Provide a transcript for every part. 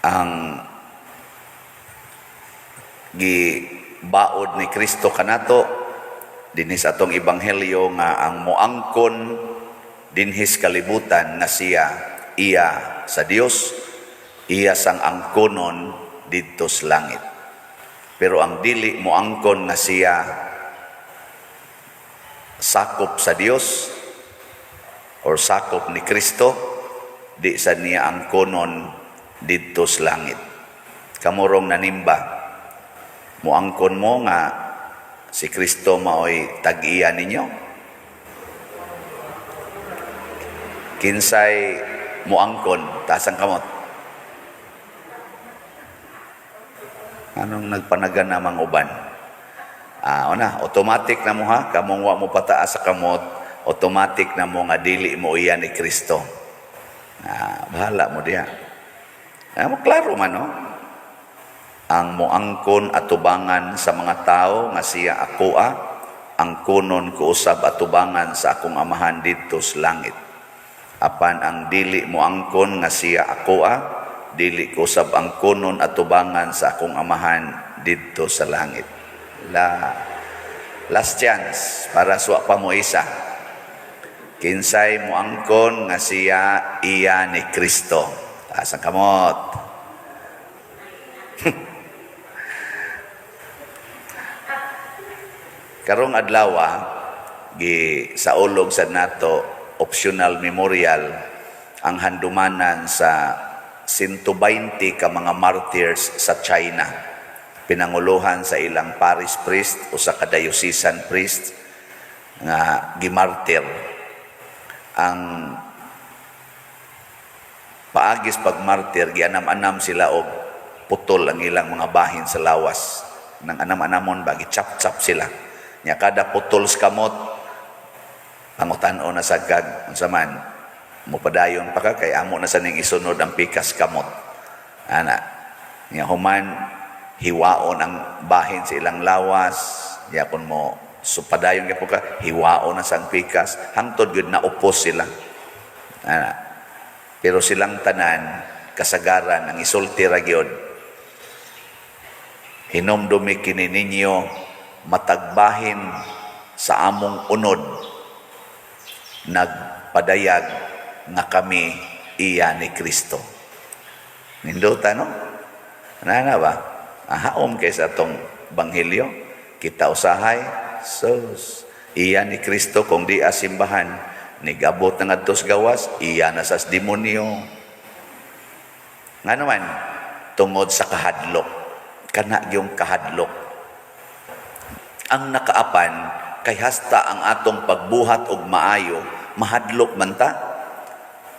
Ang gibaod ni Kristo kanato dinhi sa atong ebanghelyo nga ang moangkon dinhis kalibutan nga siya iya sa Dios, iya sang angkonon didto sa langit. Pero ang dili moangkon nga siya sakop sa Dios or sakop ni Kristo, di sa niya angkonon didto sa langit. Kamurong nanimba, moangkon mo nga si Kristo maoy tag-iya ninyo? Kinsay moangkon, taas ang kamot. Anong nagpanagan namang uban? Una, automatic na mo ha, kamong wa mo pataas sa kamot, automatic na mo nga dili mo iya ni Kristo. Bahala mo diha. Mo klaro man, no? Ang moangkon atubangan sa mga tao nga siya akoa, angkonon ko usab atubangan sa akong Amahan didto sa langit. Apan ang dili moangkon nga siya akoa, dili ko usab angkonon atubangan sa akong Amahan didto sa langit. La last chance para suwa pa mo isa. Kinsay moangkon nga siya iya ni Kristo? Taas ang kamot. Karong adlaw gi saulog sa nato optional memorial ang handumanan sa 120 ka mga martyrs sa China. Pinanguluhan sa ilang parish priest o sa ka-diocesan priest nga gimartir. Ang paagis pagmartir, gianam-anam sila og putol ang ilang mga bahin sa lawas. Nang anam-anamon ba, gichap-chap sila. Nya kada putol sa kamot, pangutan-on na sa gag, unsa man, mupadayon pa ka kay amo na sa ning isunod ang pikas kamot. Ana, nya human hiwaon ang bahin sa ilang lawas, yapon mo supadayon gyud ka, hiwaon na sang pikas, hangtod gyud na upos sila. Ana. Pero silang tanan kasagaran ang isulti ra gyud. Hinumdumi kini ninyo matagbahin sa among unod nagpadayag nga kami iya ni Kristo. Nindota, no? Ana ba? Ahaom kay sa atong banghelyo. Kita usahay, sus, iya ni Kristo kung di asimbahan, nigabot na ngadto sa gawas, iya na sas demonyo. Nga naman, tungod sa kahadlok, kana yung kahadlok. Ang nakaapan, kay hasta ang atong pagbuhat og maayo, mahadlok man ta.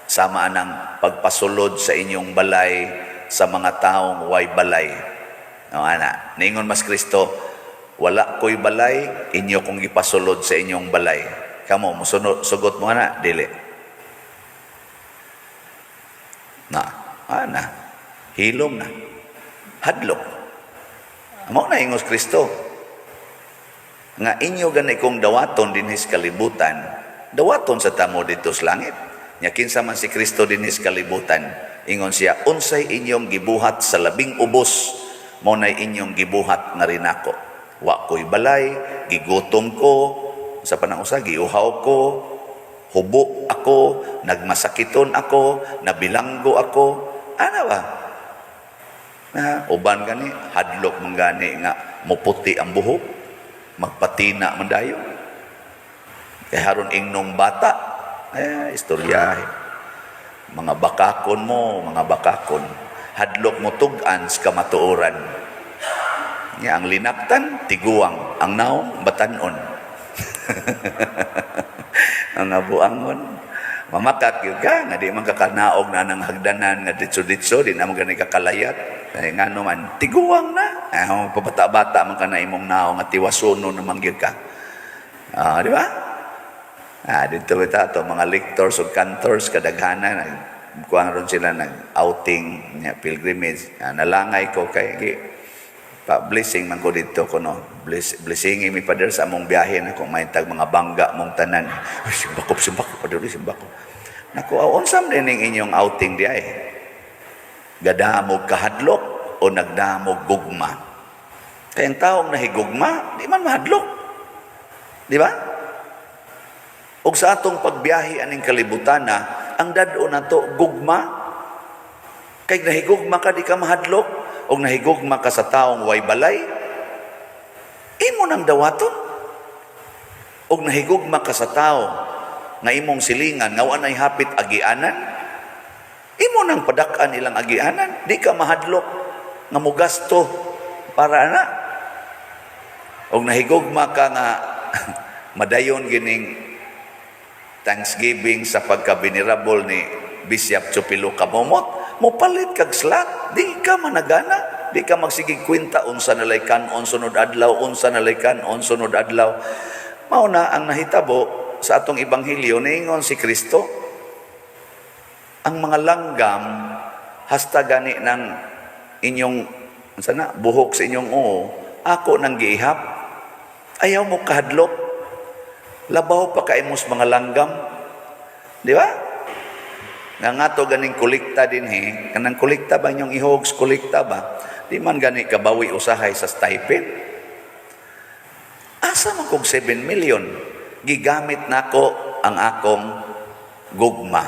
Sama anang pagpasulod sa inyong balay sa mga taong way balay. No, ana, ningon mas Kristo, wala ko'y balay, inyo kong gipasulod sa inyong balay. Kamo, musunod, sugot mo ana, dili. Na, ana, hilom na, hadlok. Mao na ingos Kristo, nga inyo gani kong dawaton dinhis kalibutan, dawaton sa tamo dito sa langit. Nya kinsa man si Kristo dinhis kalibutan, ingon siya, unsay inyong gibuhat sa labing ubos, mao nay inyong gibuhat nga rinako. Wa ko'y balay, gigutom ko, sa panang usa, giuhaw ko, hubo ako, nagmasakiton ako, nabilanggo ako. Ana ba? Na, uban gani, hadlok man gani nga muputi ang buhok, magpatina man dayon. Kay haron ingnong bata, eh, istorya. Mga bakakon mo, mga bakakon. Hadlok mo tug-an sa kamatuoran. Nya ang linaktan, tiguang. Ang naong, batanon. Ang buangon. Mamakak yun ka, nga di man kakanaog na ng hagdanan, nga ditso-ditso, di naman gani kakalayat. Kaya nga naman, tiguang na. Eh, pabata-bata man ka na imong naong, nga tiwasuno naman gyud ka. Di ba? Dito ita to mga lectors o cantors kadaghanan nag kuan ron sila nag outing nya pilgrimage. Nalangay ko kay gi pa blessing man ko dito kuno. Blessing mi Father sa among biyahe na kung may tag mga bangga mong tanan. Ay, simbako, simbako, Father, simbako. Naku, unsam din ning inyong outing di ay. Gadamog kahadlok o nagdamog gugma? Kaya ang taong nahigugma, di man mahadlok. Di ba? Og sa atong pagbiyahe aning kalibutan na, ang dad-on nato gugma. Kay nahigugma ka, di ka mahadlok. Og nahigugma ka sa taong way balay, imo nang dawaton. Og nahigugma ka sa tao nga imong silingan nga wa nay hapit agianan, imo nang padak-an ilang agianan, di ka mahadlok nga mugasto para ana. Og nahigugma ka nga madayon gining Thanksgiving sa pagka-venerable ni Bishop Chupilo Camomot, mopalit kag slot, di ka managana, di ka magsigig kwenta unsa na lay kan-on sunod adlaw, unsa na lay kan-on sunod adlaw. Mao na ang nahitabo sa atong ebanghelyo, niingon si Kristo, ang mga langgam hasta gani ng inyong unsa na buhok sa inyong uo, ako nang giihap. Ayaw mo kahadlok, labaw pa kay mos mga langgam, di ba? Nga ngato ganing kolekta dinhi, kanang kolekta ba inyong ihogs, kolekta ba, di man gani kabawi usahay sa stipend. Asa man kog 7 million? Gigamit nako ang akong gugma.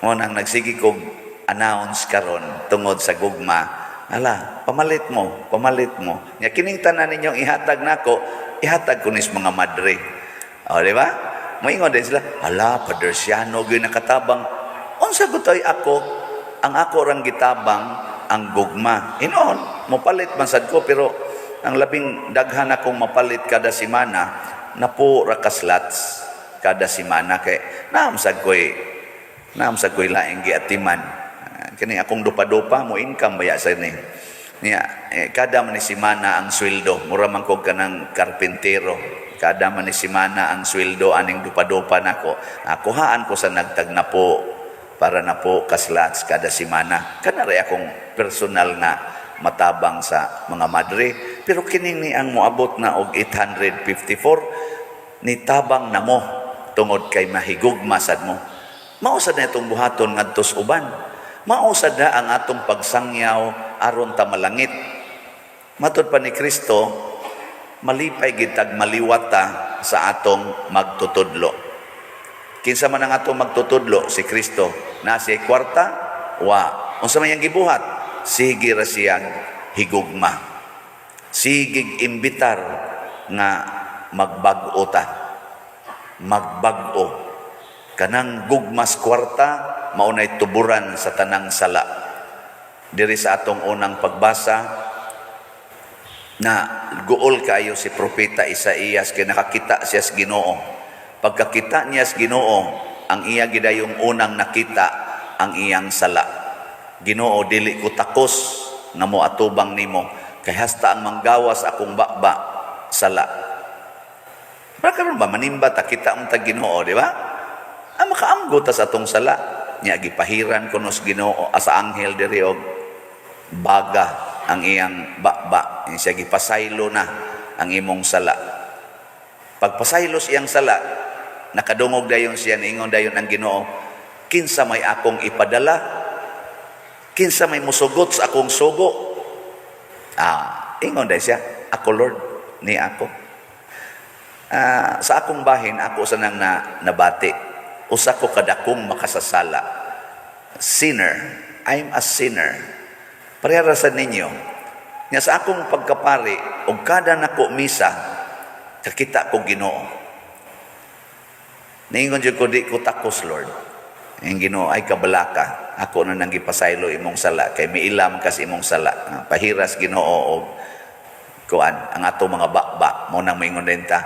Mo nang nagsige kog announce karon tungod sa gugma. Ala, pamalit mo, pamalit mo. Nya kining tanan ninyong ihatag nako, ihatag ko nis mga madre. O, di ba? Moingon din sila, "Hala, Padre Siano, gyud nakatabang." Unsa gutoy ako? Ang ako rang gitabang ang gugma. Inoon, mopalit man sad ko, pero ang labing daghan akong mapalit kada semana, napo ra ka slots kada semana kay naam sad ko'y laing giatiman. Ah, kini akong dupa-dupa mo income baya sa ni. Niya, eh, kada man ni semana ang sweldo, mura man kog kanang karpintero. Kada man ni semana ang sweldo aning dupa-dupa nako. Kuhaan ko sa nagtag na po para na po ka slots kada semana. Kana ray akong personal nga matabang sa mga madre. Pero kining ni ang moabot na og 854 ni tabang na mo tungod kay mahigugma sad mo. Mao sad na itong buhaton ngadto sa uban. Mao sad na ang atong pagsangyaw aron ta malangit. Matud pa ni Kristo, malipay gitag maliwata sa atong magtutudlo. Kinsa man ang atong magtutudlo? Si Kristo. Na siya kwarta? Wa. Unsa man iyang gibuhat? Sige ra siyang higugma. Sigig imbitar nga magbag-o ta. Magbag-o. Kanang gugmas kwarta maunay tuburan sa tanang sala. Diri sa atong unang pagbasa na guol kaayo si Propeta Isaías kay nakakita siya sa Ginoo. Pagkakita niya sa Ginoo, ang iya gidayong unang nakita ang iyang sala. "Ginoo, dili ko takos nga mo atubang nimo kay hasta ang manggawas akong baba sala." Para karon ba manimba ta, kita mo ta Ginoo, di ba? Ang makaamgo ta sa atong sala. Nya gipahiran kuno sa Ginoo sa anghel diri og baga ang iyang baba. Siya gipasaylo na ang imong sala. Pagpasaylo sa iyang sala, nakadungog dayon siya, niingon dayon ang Ginoo, "Kinsa may akong ipadala? Kinsa may musugot sa akong sugo?" Ah, ingon dayon siya, "Ako, Lord, ni ako." Ah, sa akong bahin, ako sa nang na, nabati. Usa ko kadakong makasasala. Sinner. I'm a sinner. Pareha ra sa ninyo. Nga sa akong pagkapari, og kada nako misa, kakita ko Ginoo. Niingon jud ko, "Di ko takos, Lord." Ang Ginoo ay kabalaka. Ako na nang gipasaylo imong sala kay miilam kas imong sala. Ah, pahiras Ginoo og kuan ang ato mga bakba mo nang moingon din ta,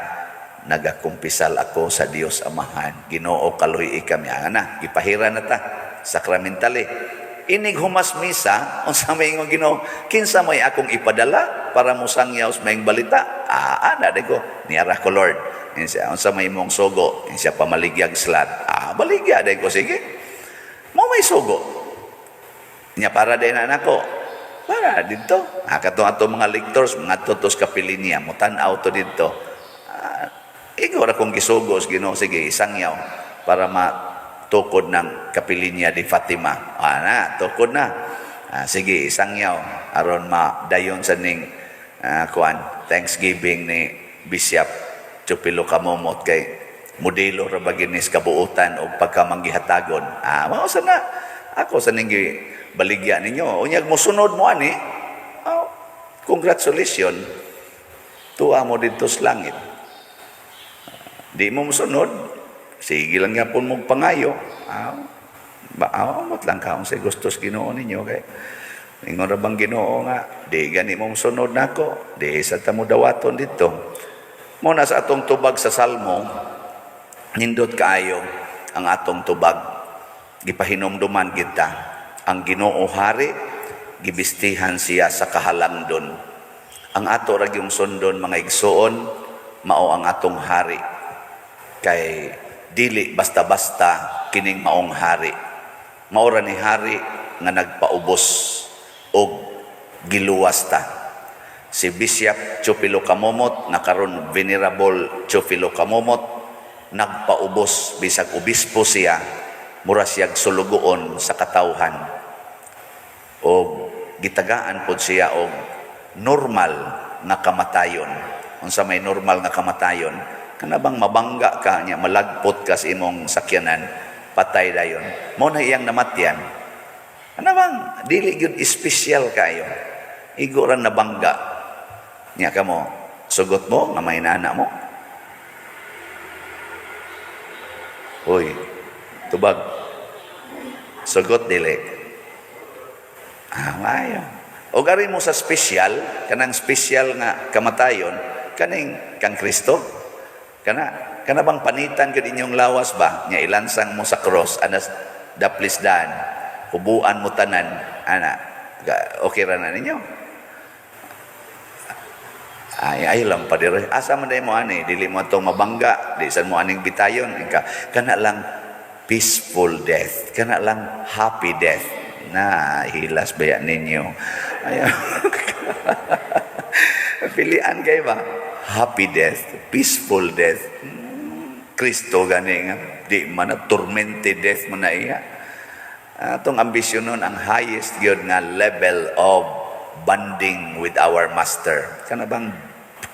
"Nagakumpisal ako sa Dios Amahan." "Ginoo, kaluy kami." Ah, na gipahira na ta sacramentally. Inig humas misa, unsa may ingon Ginoo? "Kinsa may akong ipadala para mosangyaw sa maayong balita?" Ah, ana ko niara ko, Lord. Insa, "Unsa may imong sugo?" Insa, "Pamaligyag slot." Ah, baligya day ko, sige mo may sugo niya para din na nako para didto. Ah, kato ato mga lectors mga tutos kapilinya mo tan-aw to didto. Ah, igo ra kong gisugo sa Ginoo, sige isangyaw para matukod ng Kapilinya di Fatima. Ah, na tukod na. Ah, sige, isangyaw aron madayon sa ning kuan Thanksgiving ni Bishop Chupilo Kamomot kay modelo ra ba gyud ni sa kabuutan og pagkamanggihatagon. Ah, mao sa na ako sa ning baligya ninyo. Unyag mosunod mo ani, oh, congratulations. Tuwa mo didto sa langit. Di mo mosunod, sige lang yapon mo pangayo. Ah, ba, amot lang ka sa gusto sa Ginoo ninyo kay ingon ra bang Ginoo nga di gani mo mosunod nako, di sa ta mo dawaton dito. Mo na sa atong tubag sa Salmo, nindot kaayo ang atong tubag. Gipahinomduman kita ang Ginoo hari, gibistihan siya sa kahalangdon. Ang ato ra gyung sundon, mga igsuon, mao ang atong hari kay dili basta-basta kining maong hari. Mao ra ni hari nga nagpaubos og giluwas ta. Si Bishop Chupilo Kamomot na karon Venerable Chupilo Kamomot, nagpaubos bisag obispo siya, mura siyag sulugoon sa katawhan og gitagaan pod siya og normal nga kamatayon. Unsa may normal nga kamatayon? Kana bang mabangga ka nya malagpot ka sa imong sakyanan, patay dayon. Mao na iyang namatyan. Ano bang dili gyud espesyal kayo, igo ra nabangga nya. Kamo, sugot mo nga may nana mo? Uy, tubag. Sugot dili? Ah, maayo. O gari mo sa special, kanang special nga kamatayon, kaning kang Kristo. Kana kana bang panitan gid inyong lawas ba? Nya ilansang mo sa cross anas daplis daan. Hubuan mo tanan ana. Okay ra na ninyo? Ay, ay lang pa dire. Asa man day mo ani, dili mo atong mabangga, di san mo aning bitayon. Ika, kana lang peaceful death, kana lang happy death. Na hilas baya ninyo? Ayaw. Pilian kay ba? Happy death, peaceful death. Kristo gani nga di man na tormented death man na iya. Atong ambisyon nun ang highest gyud nga level of bonding with our master. Kana bang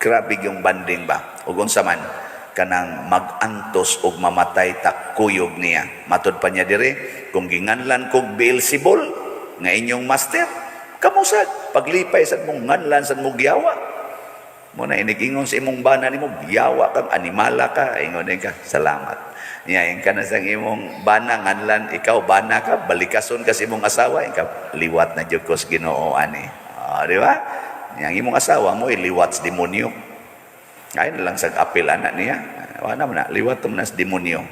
grabe yung bonding ba? Ug unsa man kanang mag-antos og mamatay ta kuyog niya. Matod pa niya dire, kung ginganlan kog Beelzebul nga inyong master, kamusad paglipay sad mong nganlan sad mo giyawa. Mo na inigingon sa imong bana nimo, biyawa kang animala ka, ingon din ka, salamat. Niya ka na sa imong bana nganlan, ikaw bana ka, balikason ka sa imong asawa, ikaw liwat na jud ko sa Ginoo ani. Ah, di ba? Niya ang imong asawa mo liwat sa demonyo. Ay na lang sa apil anak niya. Wala man na, liwat mo na sa demonyo.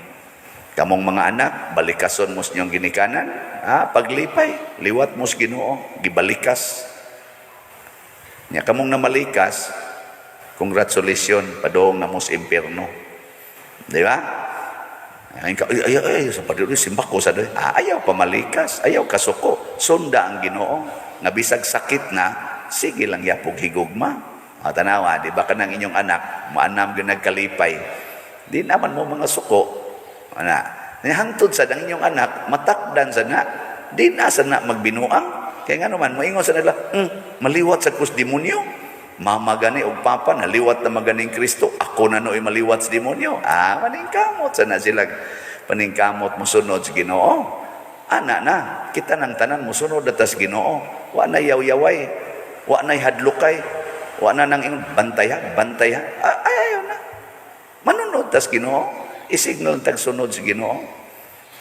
Kamong mga anak, balikason mo sa inyong ginikanan, ah, paglipay, liwat mo sa Ginoo, gibalikas. Nya kamong namalikas, congratulations, padong na mo sa impierno. Di ba? Ay, ay, ay, ay, sa padung simbak ko sa doy. Ah, ayaw pamalikas, ayaw kasuko. Sunda ang Ginoo. Nga bisag sakit na, sige lang yapog higugma. Ah, tanawa, di ba kanang inyong anak, maanam gyud nagkalipay. Di naman mo mga suko. Ana, hangtod sa ang inyong anak, matakdan sa na, di na sa na magbinuang. Kaya nga naman, moingon sa nila, maliwat sa kus demonyo. Mama gani og papa, naliwat na maganing Kristo, ako na no'y maliwat sa demonyo. Ah, paningkamot sana sila. Paningkamot mo sunod sa Ginoo. Ana na, kita nang tanan mo sunod atas Ginoo. Wa na yaw-yaway, wa na hadlokay, wa na nang ingon, bantay ha, bantay ha. Ah, ay, ayaw na. Manunod tas Ginoo. Isignal tag sunod sa Ginoo.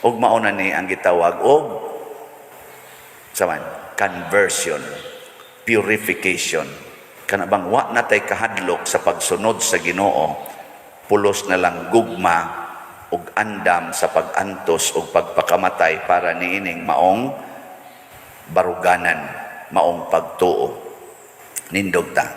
Og mao na ni ang gitawag og saman conversion, purification. Kana bang wa na tay kahadlok sa pagsunod sa Ginoo, pulos na lang gugma ug andam sa pag-antos ug pagpakamatay para niining maong baruganan, maong pagtuo. Nindog ta.